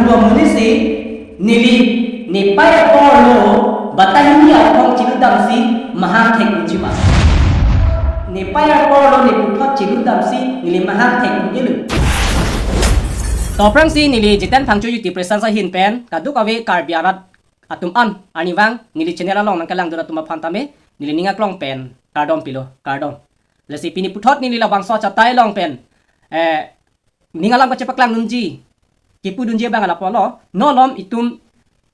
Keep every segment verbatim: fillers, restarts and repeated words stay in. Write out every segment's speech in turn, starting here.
Lo amonit si neli nepei aporlo, batai hini aphong chiludamsi mahang thek unji ma. Nepei aporlo, neputhot chiludamsi neli mahang thek unjilu. To aphrangsi neli Jiten Phangcho YouTube presence ahin pen kadokave Karbi arat atum an arnivang neli channel along nangkelangdun atum aphan tame neli ning aklong pen kardom pilo, kardom. Lasi pini puthot neli labangso achatai along pen, eh, ning alam kachepaklang dunji, kipudunji abang lapulo, non malom itum,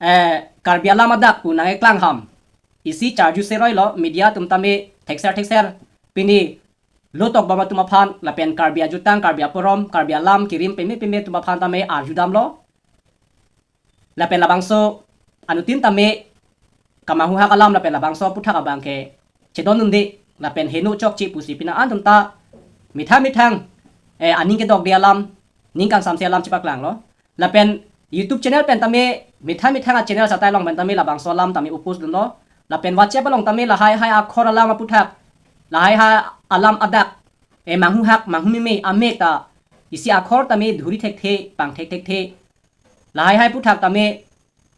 eh, Karbi alam adak pu nangkeklang ham. Isi charju seroi lo, media atum tame thekser thekser pini lotok bom atum aphan lapen Karbi ajutang, Karbi aporom, Karbi alam kirim peme peme atum aphan tame arjudamlo. Lapen labangso anuttin tame kamanghuhak alam lapen labangso aputhak abang ke chedondunde lapen heno chokche pusi pini an atum ta methang methang, eh, aning kedokde alam, ning kangsamse alam chepaklanglo. Lapen YouTube channel pen tame methang methang achannel achatai along pen tame labangso alam tame oppose dunlo. Lapen WhatsApp along tame lahai hai akhor alam aputhak, lahai hai alam adak, eh, manghuhak manghumeme amek ta isi akhor tame dhuri thekthe, pang thek thekthe. Lahai hai aputhak tame,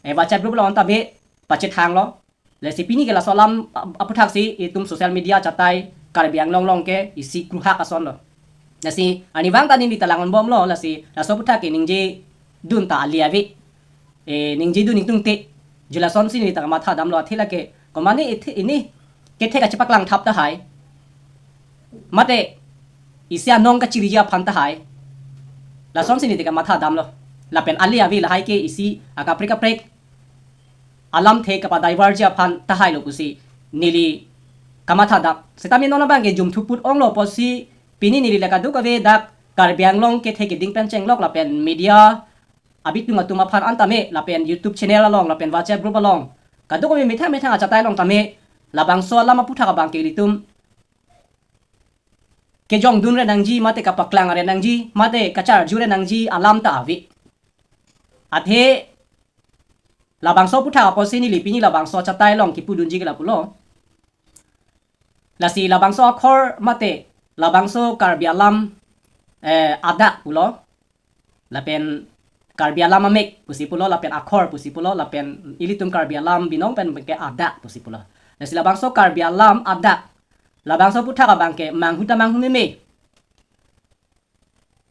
eh, WhatsApp group along tame pachethanglo. Lasi pini ke laso alam ap-, aputhak si itum social media achatai Karbi Anglong along ke isi kruhak ason lo. Lasi arnivang ta neli ta langon bomlo, lasi laso aputhak ke ningjedun ta ali ave. Eh, ningjedun ingtungte. Julason si neli ta kamathadamlo, athe lake komatne ithe ini kethe kachepaklang thap tahai, mate isi anong kachiriji aphan tahai, lasonsi neli ta kamathadamlo. Lapen ali ave lahai ke isi akaprek kaprek alamthe kapadivertji aphan tahailo pusi neli kamathadam. Setame non abang ke jumthu put onglo pusi pini neli la kadokave dak Karbi Anglong kethe keding pen chenglok lapen media abitung atum aphan an tame lapen YouTube channel along lapen WhatsApp group along kadokave methang methang achatai along tame labangso alam aputhak abang ke ilitum kejongdun re nangji, mate kapaklang re nangji, mate kacharju re nangji alam ta ave. Athe labangso aputhak apotsi neli pini labangso achatai along kipudunji ke lapulo. Lasi labangso akhor mate labangso Karbi alam, eh, adak pulo. Lapen Karbi alam amek pusi pulo, lapen akhor pusi pulo, lapen ilitum Karbi alam binong pen ke adak pusi pulo. Lasi labangso Karbi alam adak, labangso aputhak abang ke manghu ta manghumeme.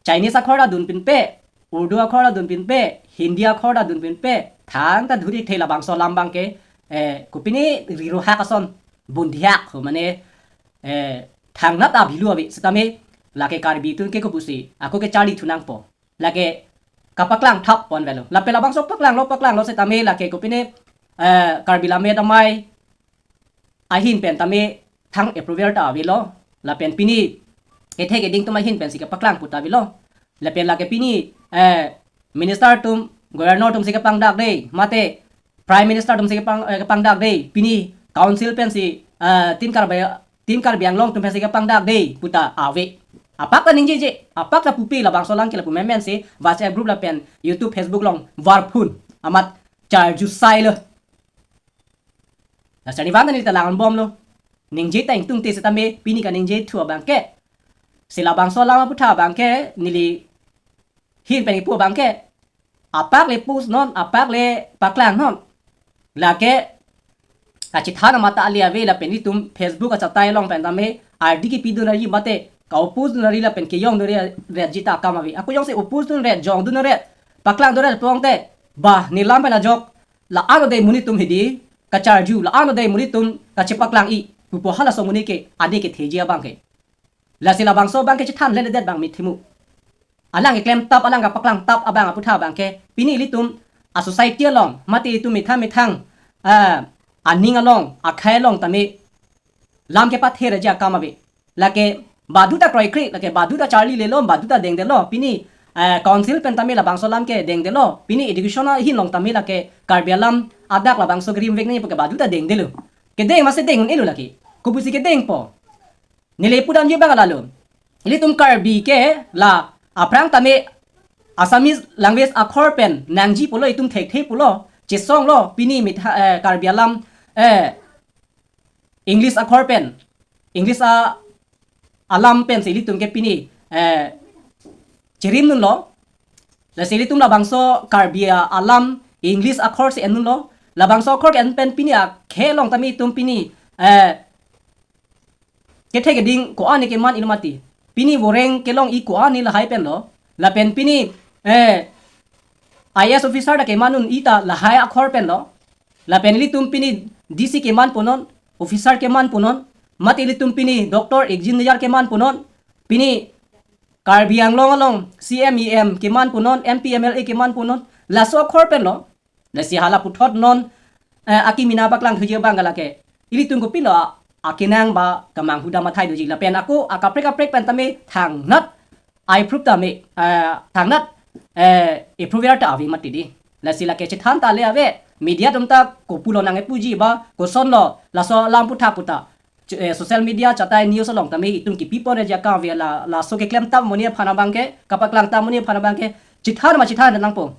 Chinese akhor ta dunpinpe, Urdu akhor ta dunpinpe, Hindi akhor ta dunpinpe, thangta dhuri the labangso alam abang ke, eh, kopine rirohak ason, bundihak ho mane, eh, thangnat abhilu ave, setame lake Karbi atum ke kopusi, ako ke charli thunangpo. Lake kapaklang thap pon avelo. Lapen labangso paklanglo, paklanglo setame lake kopine, eh, Karbi Lammet Amei ahin pen tame thang approval ta avelo. Lapen pini kethe keding atum ahin pensi kepaklang pu ta avelo. Lapen lake pini, eh, minister atum, governor atumsi kepangdakde, mate Prime Minister atumsi kepang, eh, kepangdakde, pini council pensi, eh, Team Karbi, Team Karbi Anglong atum pensi kepangdakde pu ta ave. Apak ta ningjeje, apak ta pupe, labangso alam ke lapu memensi WhatsApp group lapen YouTube, Facebook along varphun amat charju sailo. Lasi arnivang ta neli ta langon bomlo. Ningje ta ingtungte setame pini kaningjethu abang ke, si labangso alam aputhak abang ke neli hin pen kipu abang ke, apak le post non, apak le paklang non. Lake kachethan amat ta ali ave, lapen itum Facebook achatai along pen tame ardi kipidun ari mate ka-oppose dun ari lapen kejongdun ari, retji ta akam ave. Ako jongsi oppose dun ret, jongdun ret, paklangdun ret pulote, bah, ne lam pen ajok la-an ode monit atum hedi kacharju, la-an ode monit atum kachepaklang-i pupo, halaso amonit ke ade ketheji abang ke. Lasi labangso abang ke chethan leledet abang mithimu. Alang keklem tap, alang kapaklang tap abang aputhak abang ke pini ilitum a-society along, mate itum methang methang, ah, aning along, akhei along tame lam kepathe reji akam ave. Lake badu ta kroikre, lake badu ta charlilelo, badu ta dengdelo. Pini, eh, council pen tame labangso alam ke dengdelo. Pini education ahin along tame lake Karbi alam adak labangso kerim vek nangji pu ke badu ta dengdelo. Kedeng masi deng un-elo lake. Kopusi kedengpo? Neli pudamji abang lalo. Ilitum Karbi ke la aphrang tame Assamese language akhor pen nangji pulo, itum thekthe pulo, chesonglo, pini mitha, eh, Karbi alam, eh, English akhor pen, English a, alam pensi ilitum ke pini, eh, cherim dunlo. Lasi ilitum labangso Karbi alam English akhor si enlo. Labangso akhor ke-en pen pini akhei along tame itum pini, eh, kethek keding ko-an keman-iklo mati. Pini voreng kelong-ik ko-an lahai penlo. Lapen pini, eh, I A S officer ta keman un-ik ta lahai akhor penlo. Lapen ilitum pini D C keman punon, officer keman punon, mate ilitum pini doctor, engineer keman punon, pini Karbi Anglong along C M, E M keman punon, M P, M L A keman punon, laso akhor penlo. Lasi hala puthot non, eh, akimi nangpaklang thuji abang ke lake ilitum kopilo akenang ba kemanghu dam athai doji. Lapen ako akaprek kaprek pen tame thangnat ai proof tame, eh, thangnat, eh, approval ta ave mati di. Lasi lake chethan ta le ave, media atum ta kopulo nangkepuji ba kosonlo laso alam puthak puta. Ch-, eh, social media chatai news along tame itum kipi pon-e ajakong ave, la, laso keklem tap amonit aphan abang ke, kapaklang tap amonit aphan abang ke, chethan ma chethan nangpo.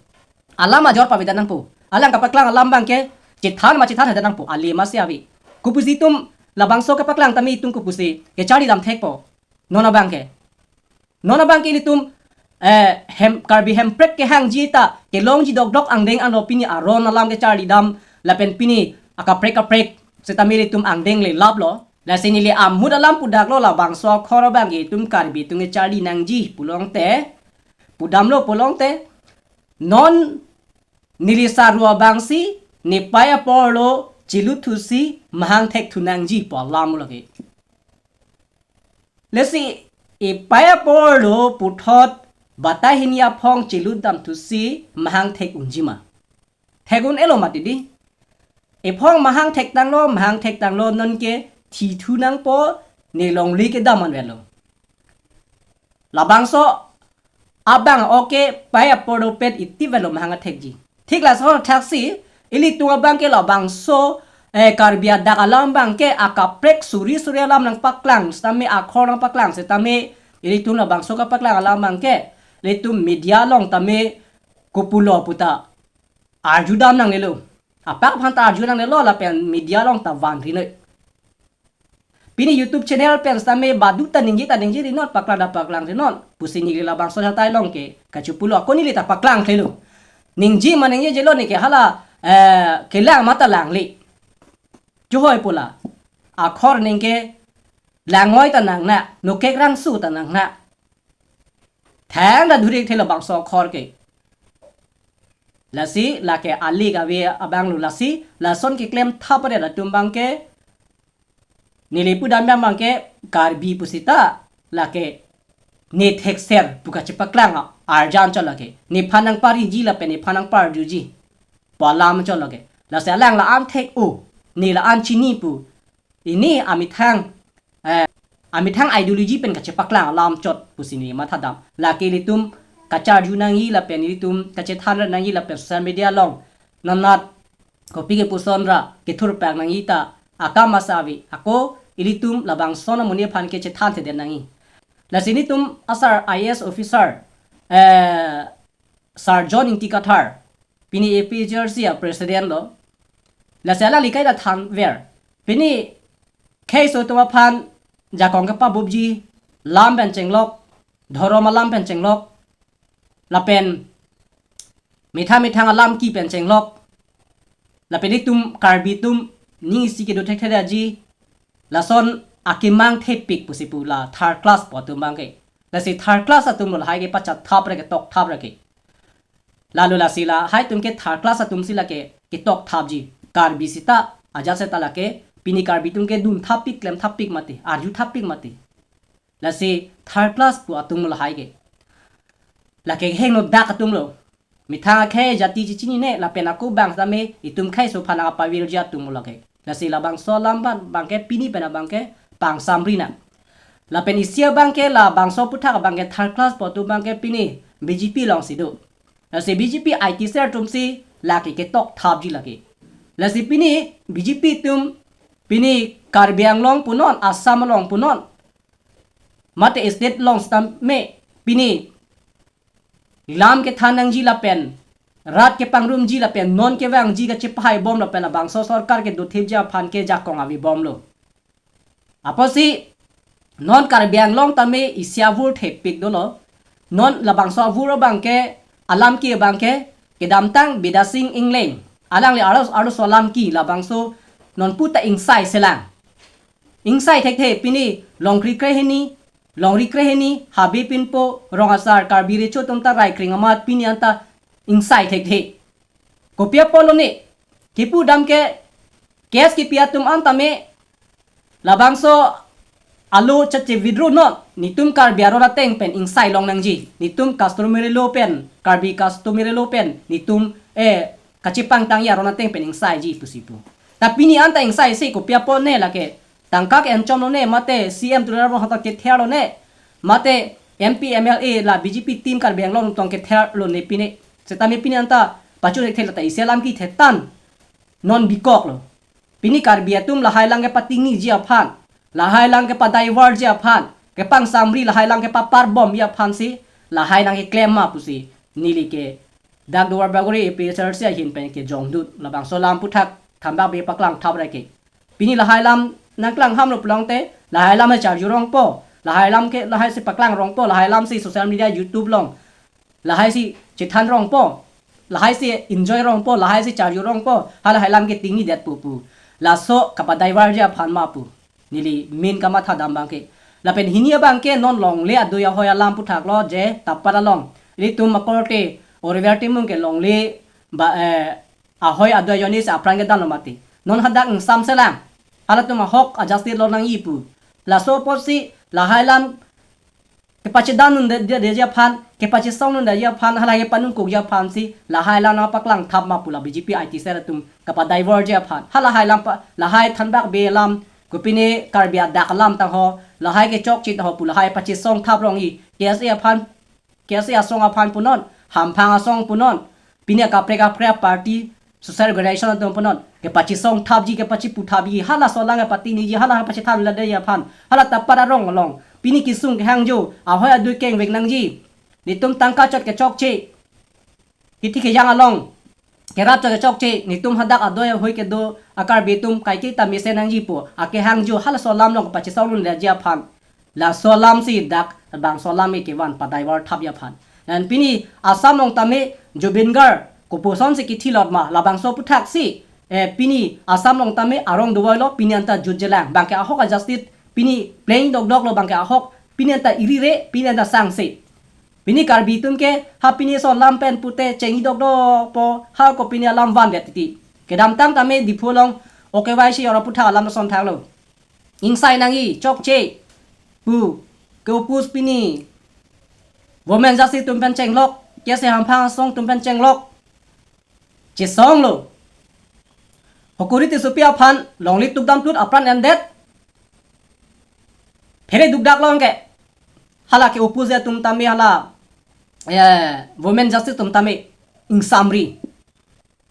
Alam ajor pavedet nangpo. Alang kapaklang alam abang ke, chethan ma chethan nangpo. Ale masi ave. Kopusi itum labangso kapaklang tame itum kopusi kecharli dam thekpo. Non abang ke. Non abang ke ilitum, eh, hem, Karbi hemprek kehangji ta kelongji dokdok angdeng anlo pini aron alam kecharli dam lapen pini akaprek kaprek setame ilitum angdeng le laplo. Lasi neli amut alam pudaklo, labangso akhor abang ke itum Karbi atum kecharli nangji pulote, pudamlo pulote, non neli sarua abangsi nepei aporlo chelut thusi mahang thek thu nangji pu alam lo ke. Lasi epei aporlo puthot batai hini aphong chelut dam thusi mahang thek unji ma? Thek un-elo mati di. Ephong mahang thektanglo, mahang thektanglo, nonke thi thu nangpo, ne longle kedam an avelo. Labangso abang oke pai apor dopet iti avelo mahang athekji. Thik laso thaksi ilitum abang ke labangso, eh, Karbi adak alam abang ke akaprek suri suri alam nangpaklang setame, akhor nangpaklang setame, ilitum labangso kapaklang alam abang ke ilitum media along tame kopulo puta arju dam nangnelo. Apak aphan ta arju nangnelo lapen media along ta vanri noi. Pini YouTube channel pen setame badu ta ningje ta ningje ri non, paklang ta paklang ri non pusi neli labangso achatai along ke kachipulo. Ako neli ta paklang klelo. Ningje ma ningjejelo, ne ke hala, eh, kelang ma ta langle. Johoi pula. Akhor ning ke langoi ta nangna, nokek rangsu ta nangna. Thang ta dhurik thelo bangso akhor ke. Lasi lake ale kave abang lo, lasi lason keklem thap aret atum abang ke, neli pudam abang ke Karbi pusita lake ne thekser pu kachepaklang arjan chot lake. Nephan nangpariji lapen nephan nangparjuji pu alam chot lake. Lasi alang la-an thek-o, ne la-an chini pu, ini amethang, eh, amethang ideology pen kachepaklang alam chot pusi neli mathadam. Lake ilitum kacharju nangji lapen ilitum kachethan nangji lapen social media along nanat kopi kepuson ra kethurpak nangji ta akam asa ave. Ako ilitum labangso amonit aphan ke chethan thedet nangji. Lasi nelitum asar I A S officer, eh, Sir John Ingti Kathar, pini A P H L C a president lo. Lasi alangli kaita thanver. Pini kheiso atum aphan jakong kepabupji, lam pen chenglok, dhorom alam pen chenglok, lapen methang methang alam ki pen chenglok, lapen itum Karbi atum ning isi kedo thekthedetji, lason akemang thepik pusi pu la third class pu atum abang ke. Lasi third class atum lo lahai ke pachat thap re ke, tok thap re ke. Lalo lasi lahai atum ke third class atum si lake ketok thapji. Karbi sita ajat seta lake pini Karbi atum ke dun thapik, klem thapik mati, arju thapik mati. Lasi third class pu atum lo lahai ke. Lake hengno dak atum lo. Methang akhei jati chechinine lapen ako abang tame itum kheiso aphan nangpavirji atum lo lake. Lasi labangso alam abang, abang ke pini pen abang ke pangsamri nang. Lapen isi abang ke labangso aputhak abang ke third class pu atum abang ke pini B J P along si do. Lasi B J P I T cell atum si lake ketok thapji lake. Lasi pini B J P atum pini Karbi Anglong punon, Assam along punon, mate state along setame pini lam kethan nangji lapen rat kepangrumji lapen non kevangji kachepahai bom lapen labangso sorkar kedothipji aphan ke jakong ave bomlo. Apotsi non Karbi Anglong tame isi avur thepik dolo. Non labangso avur abang ke alam ke abang ke kedamtang Bidya Sing Engleng, alangli arloso arloso alam ke labangso nonpu ta ingsai selang. Ingsai thekthe pini longri krehini, longri krehini, habe pinpo, rong asar, Karbi recho atum ta rai kring amat pini anta ingsai thekthe. Kopi apotlo ne, kipu dam ke, case kipi atum an tame, labangso alo chache withdraw non, netum Karbi aron ateng pen ingsai long nangji, netum customary law pen, Karbi customary law pen, netum, eh, kachepangtangji aron ateng pen ingsaiji pusi pu. Ta pini anta ingsaisi kopi apot ne lake, tangka ke-enchomlo ne mate C M Tuliram Ronghang ta ketherlo ne, mate M P M L A la B J P team Karbi Anglong tong ketherlo ne pini. Setame pini anta pachun thekthe, la ta isi alam ke thektang non bikoklo. Pini Karbi atum lahai lang kepatingniji aphan, lahai lang kepadivert ji aphan, kepangsamri lahai lang kepaparbomji aphan si lahai nangkeklem ma pusi neli ke dak Duarbagori A P H L C ahin pen kejongdun, labangso alam aputhak thanbak be paklang thap ra ke. Pini lahai alam nangklang hamlo pulote, lahai alam si charju rongpo, lahai alam ke lahai si paklang rongpo, lahai alam si social media YouTube along lahai si chethan rongpo, lahai si enjoy rongpo, lahai si charju rongpo, ha lahai alam ketingni det pu pu. Laso kapadivert ji aphan ma pu neli min kamatha dam abang ke. Lapen hini abang ke non longle adui ahoi alam aputhaklo, je tapar along ilitum akorte Oriver Timung ke longle ba, eh, ahoi adui ajoine si apran kedanlo mati. Non hadak ingsam selang, halatum ahok a-justice lo nangji pu. Laso apotsi lahai alam kepachedan un de, de, deji aphan, kepachesong un deji aphan, hala kepanungkokji aphan si lahai alam nangpaklang thap ma pu la B J P I T cell atum kapadivert ji aphan. Ha lahai alam pa, lahai thanbak be alam, kopine Karbi adak alam tangho, lahai kechokche tangho pu lahai pachesong thap rongji. K S A aphan, K S A asong aphan punon, hamphang asong punon, pini kaprek kaprek party, social organization atum punon, kepachesong thapji, kepachepu thapji, halaso alam kepatingniji, hala kepachethan un deji aphan, hala tapar arong along pini kesung kehangjo ahoi adui kengvek nangji. Netum tangka chot kechokche, kithi kejang along kerap chot kechokche, netum hadak adui ahoi kedo a-Karbi atum kaike ta mesen nangji pu akehangjo, halaso alam along kepachesong un deji aphan, laso alam si dak bangso alam ke kevan padivert thapji aphan. Dan pini Assam along tame Zubeen Garg kopuson si kithilot ma, labangso aputhak si, eh, pini Assam along tame arong dovoilo, pini anta jutjelang. Bangke ahok a-justice pini pleng dokdoklo, bangke ahok pini anta irire, pini anta sangse. Pini Karbi atum ke ha pini laso alam pen pute chengji dokdokpo, ha kopine alam vandet titi. Kedamtang tame Diphu along O K Y C yor aputhak alam ason thanglo. Ingsai nangji, chokche pu ke-oppose pini women justice atum pen chenglok, K S A hamphang asong atum pen chenglok, chesonglo. Hokuri Tissopi aphan longle tukdam tut apran endet, phere dukdaklo anke. Hala ke-oppose atum tame, hala, eh, women justice atum tame ingsamri.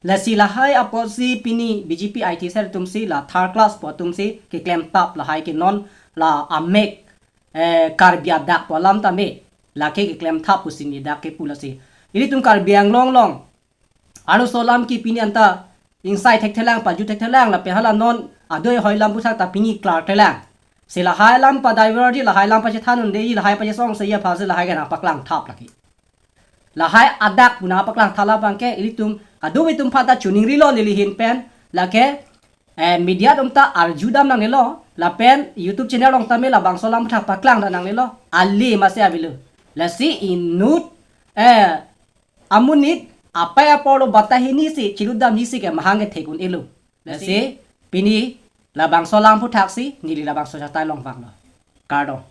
Lasi lahai apotsi pini B J P I T cell atum si la third class pu atum si keklem thap, lahai ke non la amek, eh, Karbi adak pu alam tame lake keklem thap pusi neli dak kepu lasi. Ilitum Karbi Anglong along arloso alam ke pini anta ingsai thekthelang, paju thekthelang, lapen hala non adui ahoi alam aputhak ta pini klarthelang. Si lahai alam padivert ji, lahai alam pachethan un deji, lahai pachesongseji aphan si lahai ke nangpaklang thap lake. Lahai adak pu nangpaklang thap abang ke ilitum kadokave atum aphan ta choningrilo neli ahin pen, lake, eh, media atum ta arjudam nangnelo, lapen YouTube channel along tame labangso alam aputhak paklang dam nangnelo, ale masi avelo. Lasi inut, eh, amonit apai apor lo bata hini si chilutdamji si ke mahang kethek un-elo. Lasi pini labangso alam aputhak si neli labangso chatai longvanglo. Kardom.